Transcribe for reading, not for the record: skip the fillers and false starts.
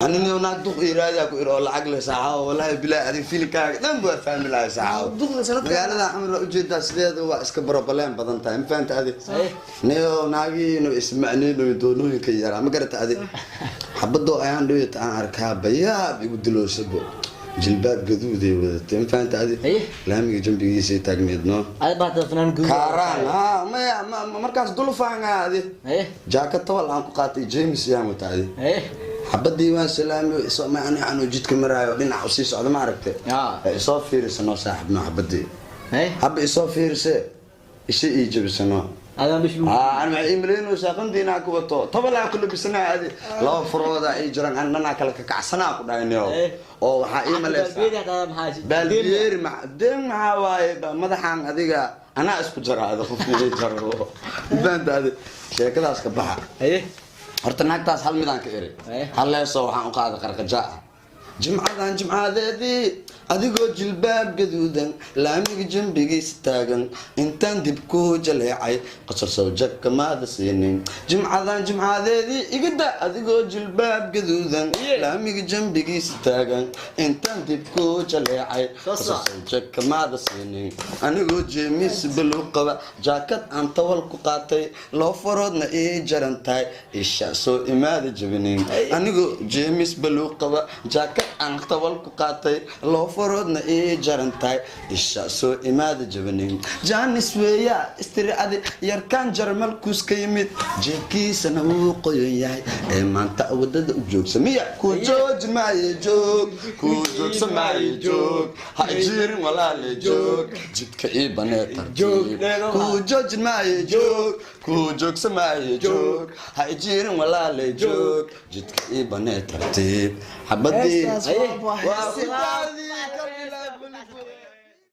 Anina naag duq iraadiyaa ku iri oo lacag leh saaxaabo. Wallaahi bilaa adig filimkaaga dhan waa fahmi lahay saaxaabo. Duqda sanadka- Magaalada Xamar waa ujeedaa, sideeda waa iska barobaleen badan tahay, ma fahanta adi? Niyo naagiino ismacneyno doonooyinka yaraa, ma garata adi? Xabadoo ayaan dhaweyta aan arkaa bayaab igu diloosabo, jilbaab gaduuday wadatay, ma fahanta adi? Laamiga jambigiisay taagneed no. Adi baata fanaan guud. Kaaraan ha maya markaas dulfaanga adi. Jaakad tawal aan ku qaatay, James yaan wata adi. Xabadii waan salaamay isoo ani jidka maraayo dhinac usii socda, ma aragtay? Ee isoo fiirisano saaxibno xabadii. Habba isoo fiirise, isha ii jabisano. Adaan bish. Aa, ani waxay ii malaynaysaa qandiinaa ku wato, tabalaa ku labisanaa adi, laba furooda ii jiran, an dhanaa kale kakacsanaa ku dhahaynayo. Oo waxaa ii malaysaa baalbiyeeri deen maxaa waaye madaxaan adiga anaa isku jara adi, qofka ii jaro faanta adi, sheekadaas ka baxa. Horta naagtaas hal midaan ka iri. Hal leesoo waxaan u qaaday qarqajaa ah. Jimcadan jimcadeedii adigoo jilbaab gaduudan laamiga jambigiisa taagan, intaan dib ku jaleecay qosol soo jabka maada siinin. Jimcadan jimcadeedii igada adigoo jilbaab gaduudan laamiga jambigiisa taagan, intaan dib ku jaleecay qosol soo jabka maada siinin. Anigoo jeemis baluu qaba, jaakad aan tawal ku qaatay, loo faroodna ii jaran tahay, isha soo imaada jabinin. Anigoo jeemis baluu qaba, jaakad aan tawal ku qaatay, loo faroodna ii jaran tahay, isha soo imaada jabinin. Jaanis weeyaa istiri adi, yarkaan Jarmalkuus ka yimid, jeebkiisana wuu qoyan yahay ee maanta wadada u joogsa miya? Ku jooji maayo joog, ku joogsa maayo joog, ha jirin walaale joog, jidka ii banee tartiib. Ku joojin maayo joog, ku joogsa maayo joog, ha jirin walaale joog, jidka ii banee tartiib. Xabadii Heestaas waa waa heesi. Ku daadii ka bilaab.